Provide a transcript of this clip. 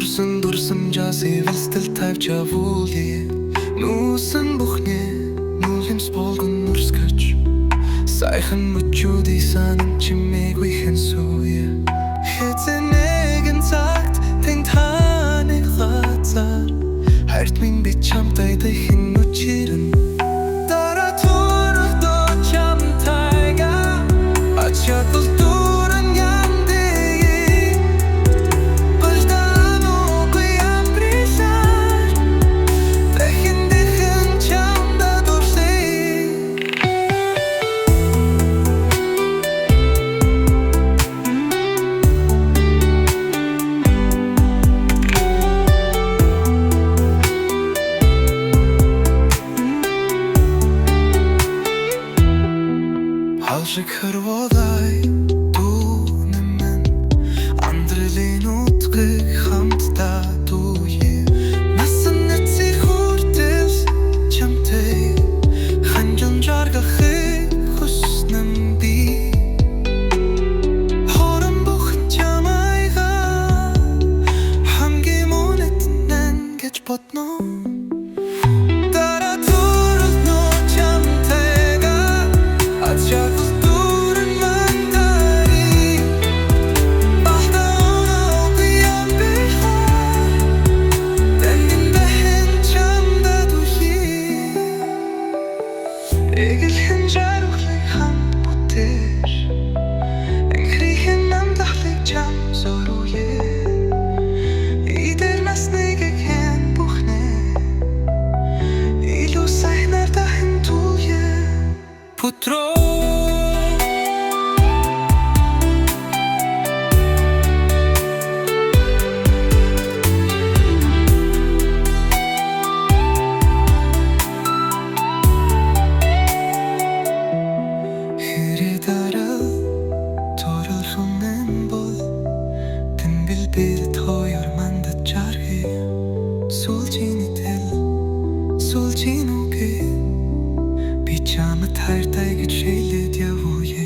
Төрсөн дурсамжаас эвэлстэл тавьж авуулъя. Нүүсэн бүхнээ нүлэмс болгон нүрсгэж, сайхан мөчүүдийг санан чимээгүй хэнсүүе. Хэзээ нэгэн цагт тэн таны газар хайрт минь би чамтай дахин нүчирнэ. Дараа төрөлдөө чамтайга ач чадал дүүрэн яндээ. Балдан үгүй амрилаар дахин дахин чамдаа дурлая. Хал шиг хорвоолай дүүнэн минь, амьдралын утгыг хамтдаа дүүе. Насан эцэг хүртэл чамтай ханжин жаргахыг хүснэ би. Хорон бүхэн чамайгаа хамгийн үнэт нэн гэж бодно. Дараа төрөлнөө чамтайгаа ач чадал дүүрэн мандарын. Бахтаа үгүй амбихаа тэнэн бэхэн чамдаа дүлий. Эгэлхэн жаргалыг хамт бүтээж, энхрихэн амлахлыг чам зориуе. Идэр насныг хэн бүхнээ илүү сайнаар дахин түлье. Путро. Хэрэг дарал төрөлхөнэн бол тэмбэл бид хоёр мандат жаргая. Сүүлчийн итэл, сүүлчийн үгээ би чамд хайртай гэж хэлээд явъя.